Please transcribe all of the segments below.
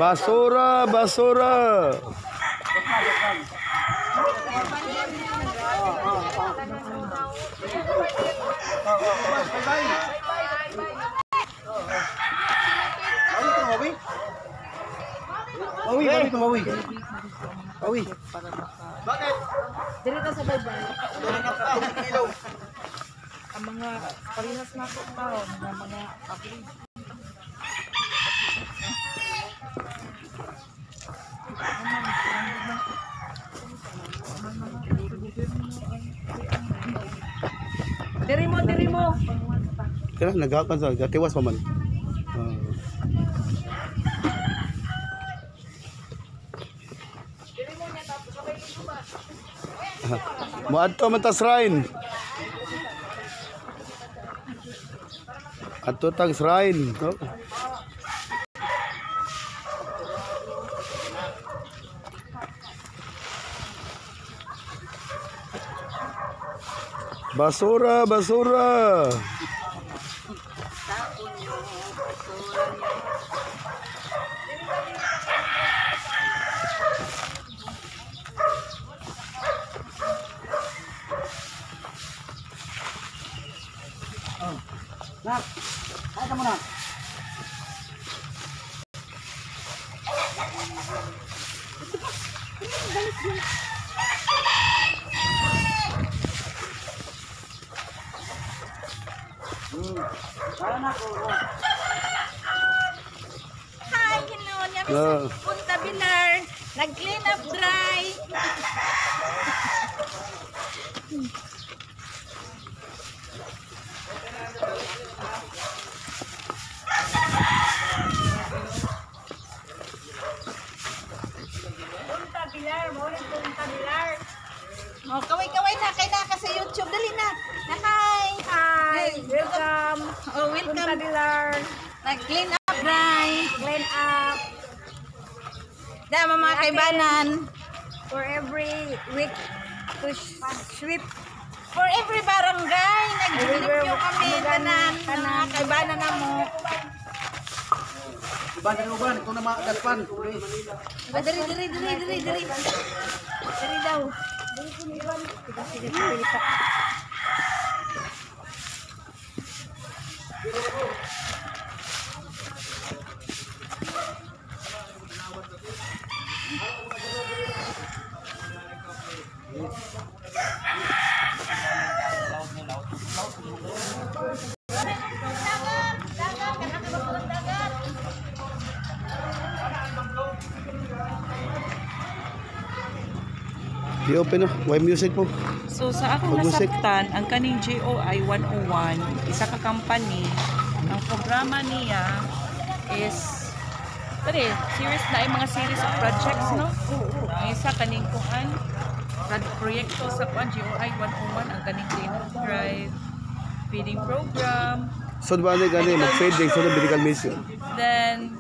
Basura, basura. Mawi, mawi, mawi. Mawi. Bakit? Dili ta sa baybay. Ang mga parehas na ko pa, mga abli. Diri mo, diri mo. Kaya naghakan sa gatiwas pa man. Moadto man ta shrine. Adto tag shrine. No? Basura, basura. Nak, kaya ka muna. Hi, hinuon niya sa Punta Bilar. Nag-clean up dry. Punta Bilar, mo rin Punta Bilar. Oh, kaway-kaway na kay na ka sa YouTube, dali na. Hi. Hi! Welcome! Oh, welcome. Punta Bilar! Nag-clean up dry. Clean up Dama mga kaibanan. For every week to sweep. For every barangay, naglimpyo kami tanan, mga kaibanan na mo. Uban na uban, ito na mga daspan. Ba, diri, diri, diri, diri, diri. Diri daw. Dagat, dagat, kanang kabakulang dagat. I-open no. Why music po? So sa akong Pag-music. nasabtan, ang kaning GOI 101, isa ka company, ang programa niya is kani series na ay mga series of projects, no? Ang isa kaning kuan proyekto sa kuan GOI 101 ang kaning clean up drive, feeding program, So ba ni gani mag-feeding so medical mission. then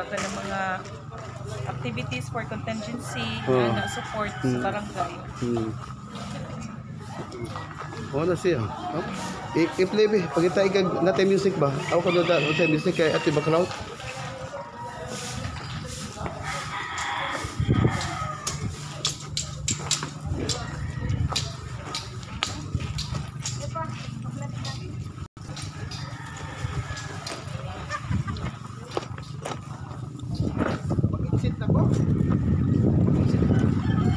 kanang mga activities for contingency na support sa barangay. Oo na siya. No? I-play ba? Pagkita ikag natay music ba? Ako ka doon sa music kay Ate Baklaw. Mag-exit na ko.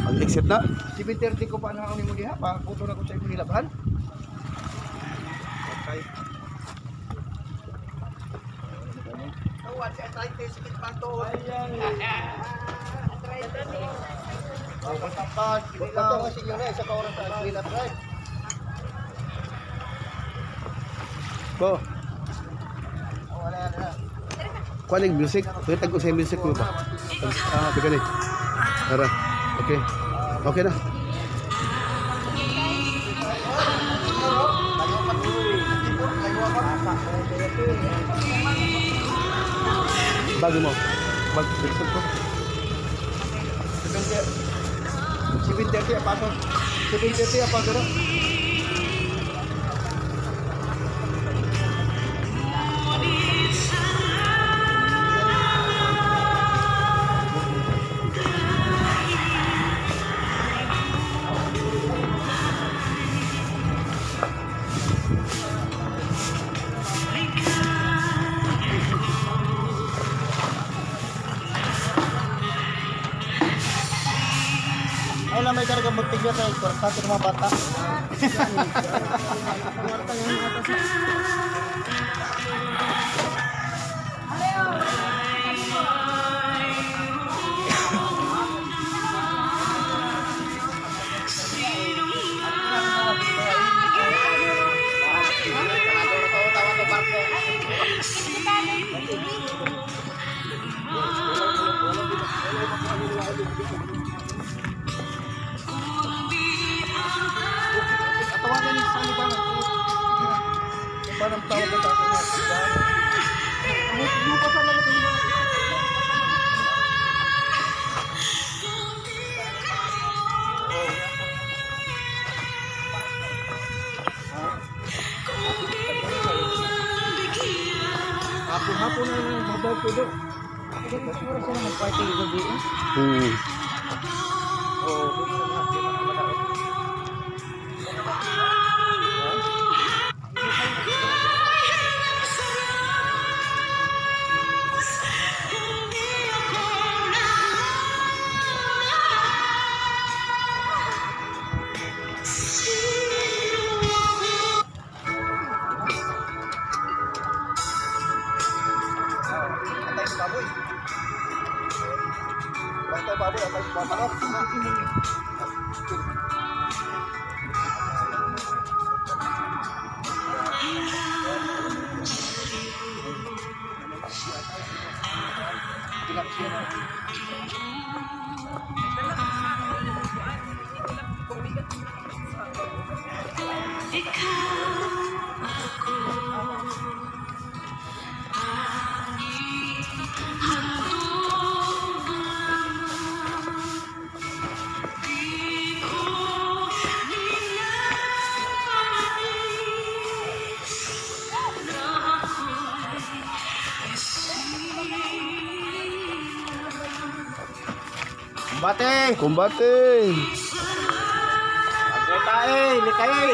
Mag-exit na. 7:30 ko pa na ako nimo diha, pa puto na ko sa imong nilaban. Okay. Tawad si arthritis, sakit pa to. Oh, pagtapad, Bato kasi yun na, isa ka oras sa clean up drive. Bo, Oh, wala na. kuha ng music. Pagkita ko sa music mo ba? Ah, bigyan ni. Tara. Okay. Okay na. Bag mo. Bag gusto ko. 7:30 pasok. 7:30 pasok. Ay lang may karga magtigyo sa kwarta sa mga bata. Tawagan ni sa ba? Parang tawag ka sa Hapon-hapon na yung mabawag ko doon. Siguro sila mag-party gabi. Hmm. Atay sa baboy. Basta baboy, atay sa baboy. Bate! Kumbate. Likay! Likay!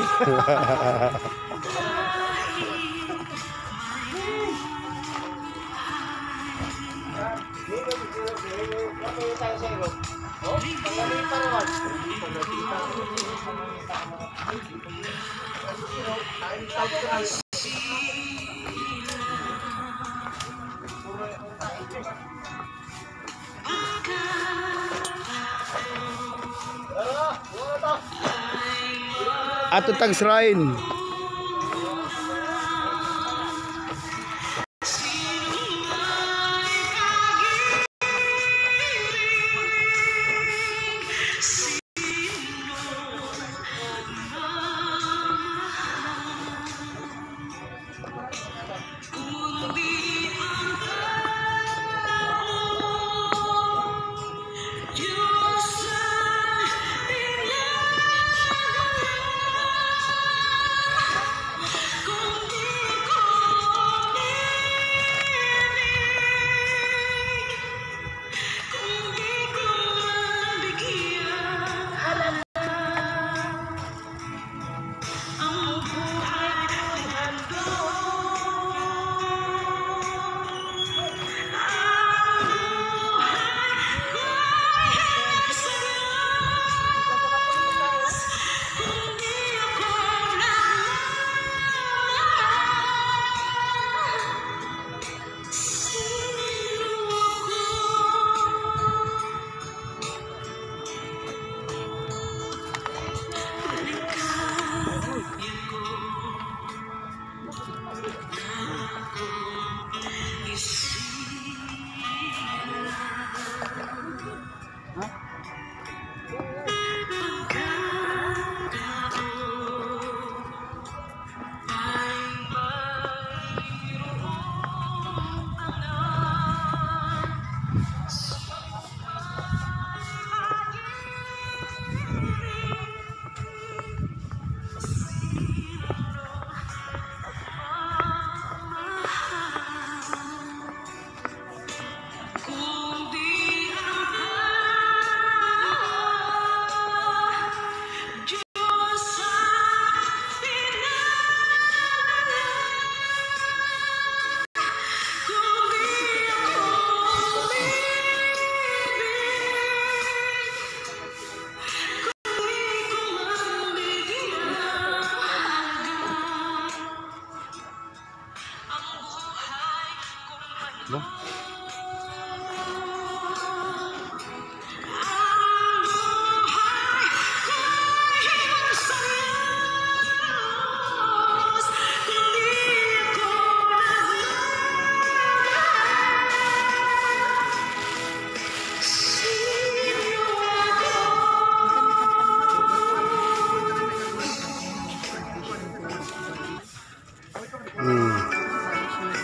Ato tag shrine.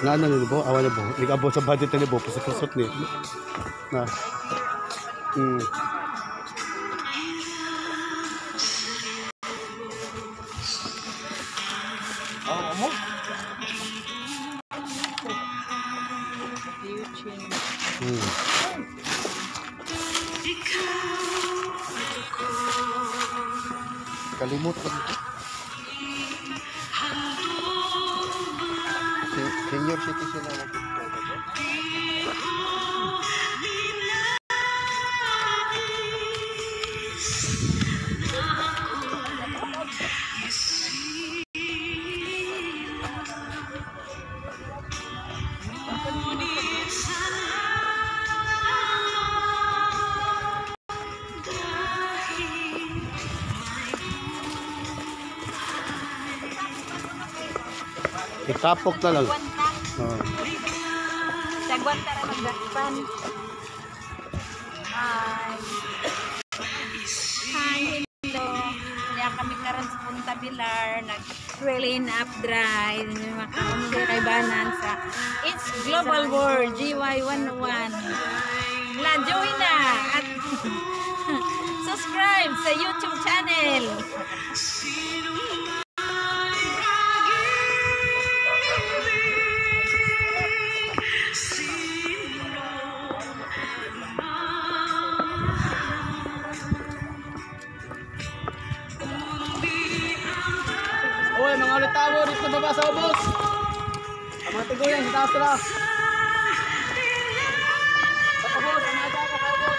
Na ano ni bo, awa na bo. Nag-abot sa budget ni bo, pasot ni. Na. Mm. Mm. Kalimot ko dito. Senior citizen na lang. Itapok na lang. Gwanta. Oh. Sa gwanta ra magdakpan. Hi. Hi, hello. Kaya kami karon sa Punta Pilar, nag clean up drive, mga kay Banan sa It's Global World GY101. La, join na at subscribe sa YouTube channel. Oy, mga ulitawo dito baba sa ubos. Ang mga tiguyan sa taas sila. Sa ubos, ang mga tao sa ubos.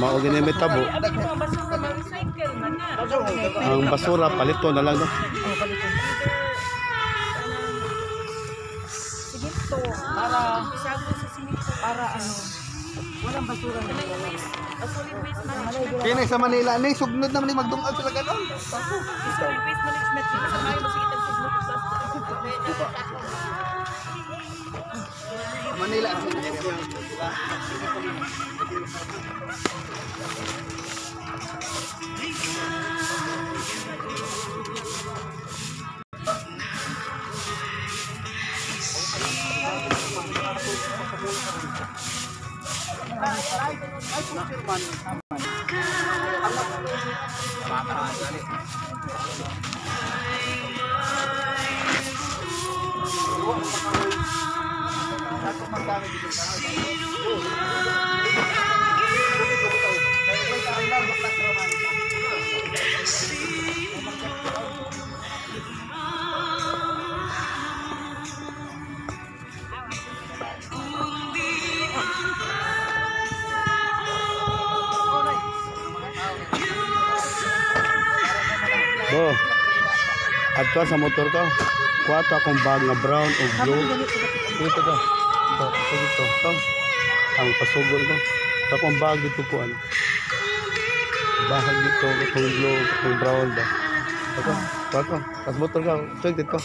Mao gini may tabo. Abi mga basura ma-recycle man na. Ang basura palito na lang no. Para para ano, walang basura na. Solid waste management. Kini sa Manila ni sugnod naman ni magdungag sila ganon. Solid waste management dito sa mayo sige tag Manila. Bo. Adto sa motor ko. Kuha to akong bag nga brown o blue. Dito to. Ito, ito dito. Ito. Ang pasugol ko. Ito akong bag dito kuan. Bag dito, itong blue, itong brown ba. Ito, ito, ito. Tapos motor ka. Check dito.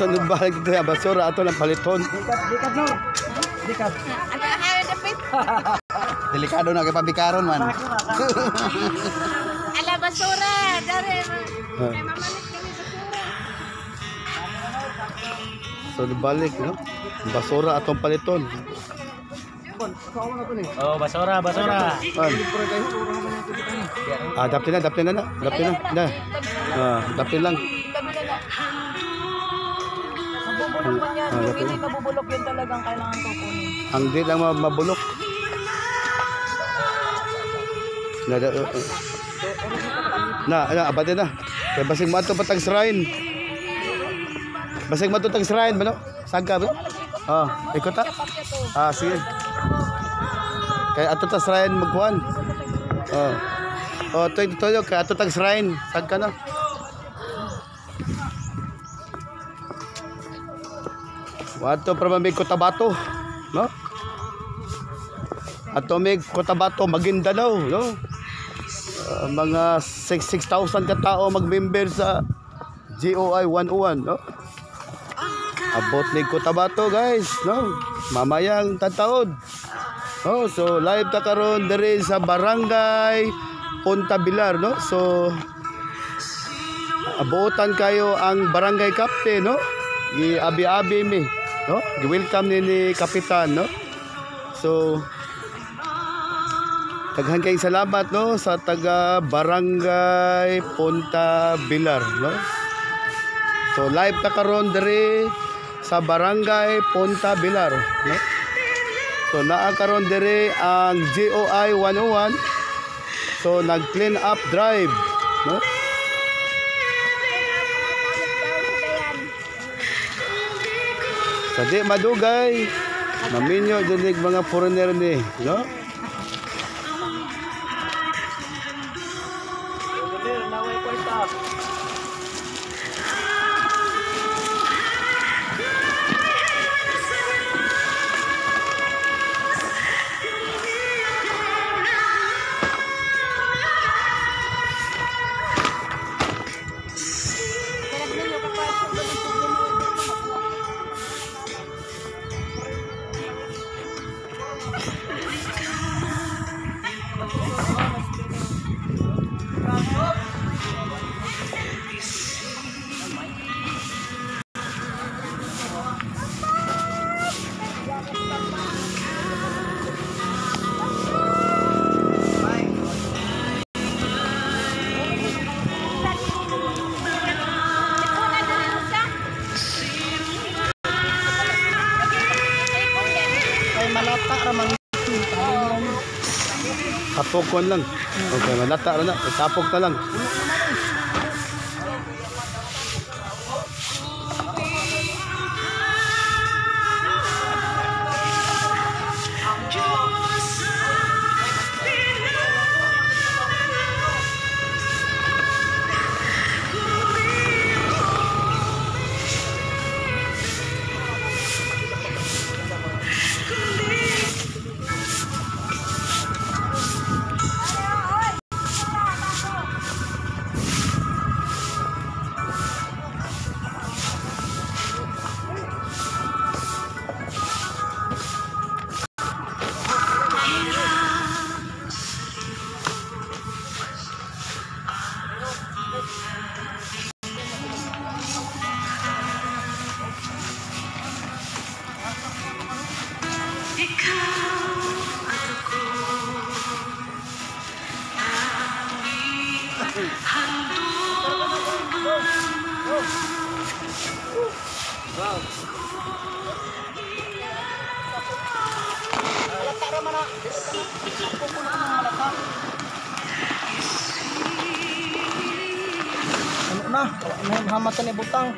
Sunod balik dito ang basura ato ng paliton. Dikat no. Dikat. Ano ang dapit? Delikado na kay pabikaron man. Ala basura, dare. Kay mamalit kami basura. Sunod balik, no? Basura atong paliton. Oh, basura, basura. An. Ah, dapti na, dapti na na. Dapti na. Na. Ah, dapti lang. Tabi na na. Mabubulok man yan. Ah, Yung dapti hindi na. mabubulok yun talagang kailangan kukunin. Ang di lang mabulok. Na, na, na, na, abate na. Kaya basig mato patag shrine. Basig mato tag shrine, ba no? Saan ka ba? Ah, ikot ta. Ah, sige. Kaya ato ta shrine magkuan. Oh. Oh, toy toyo kaya ato tag shrine. Saan ka na? Wato para may Cotabato, no? Ato may Cotabato, Maguindanao, no? Mga 6,000 ka tao mag-member sa GOI 101, no? Abot ni Cotabato, guys, no? Mamayang tataod. Oh, so live ta karon diri sa Barangay Punta Bilar, no? So abutan kayo ang barangay captain, no? Gi-abi-abi mi, no? Gi-welcome ni kapitan, no? So daghan kayong salamat, no, sa taga Barangay Punta Bilar, no? So live ta karon diri sa Barangay Punta Bilar, no? So naa karon diri ang GOI 101. So nag-clean up drive, no? Sa di madugay, maminyo dinig mga foreigner ni, no? Tapokon lang. Okay, malata na. Tapok na lang. Ano na? Hamatan ni butang.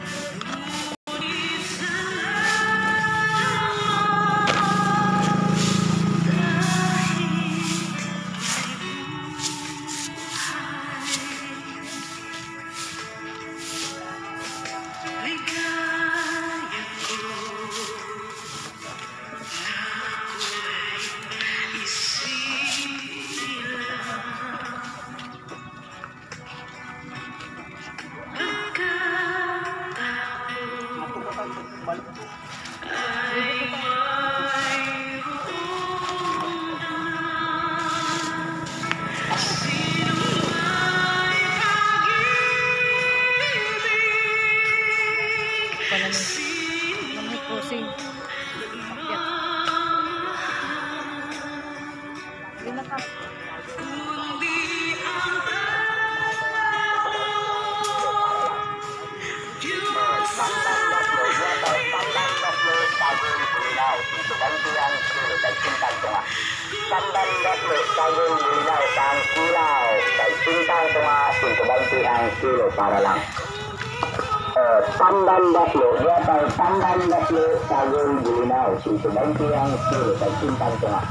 Tamban Daslo, Yatay Tamban Daslo, Tagol Bulinaw, 120 ang kilo, tagpintang tunga.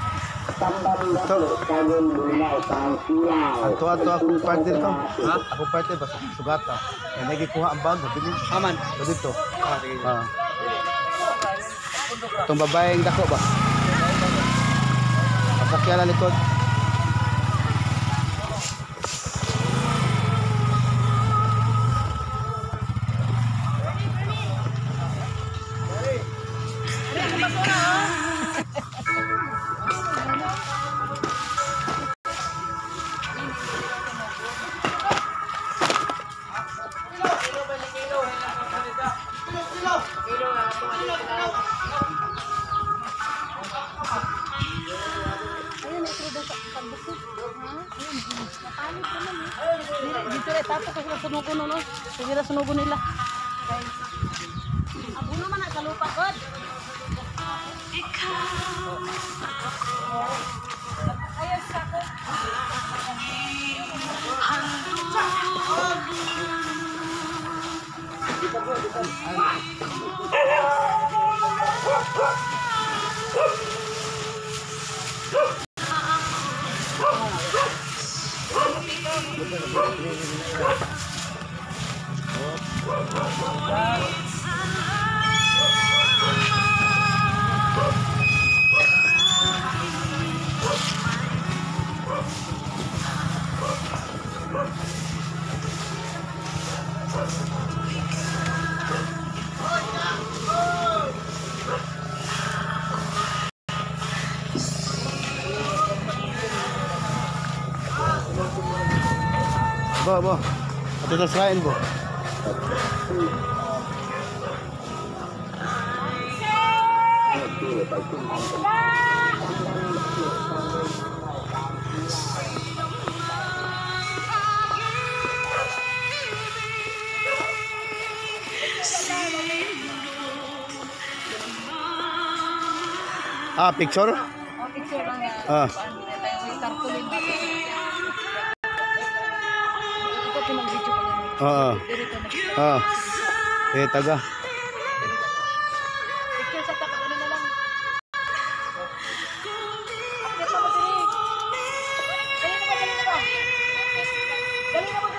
Tamban Daslo, Tagol Bulinaw, pang silaw. Ato ato akong partner to. Ha? Akong partner ba sugata. Kay nagikuha ang bag, bilin. Aman. So dito. Ah, sige. Ah. Itong babaeng dako ba? Pasakyan na likod. Dito rin, tapos kasi sunugo no, no? Sige na sunugo nila. Abuno man ang kalupa, God. Ayos ako. Bo, bo. Ato tas kain bo. Ah, picture? Oh, picture lang nga. Ah. Tarpaulin ba? Ito pinag-video pa ganun. Oo. Dito na. Ah. Eh, taga. Picture sa tapat, ano na lang. Akyat na mo diri. Dali na ba, dali na ba? Dali na mo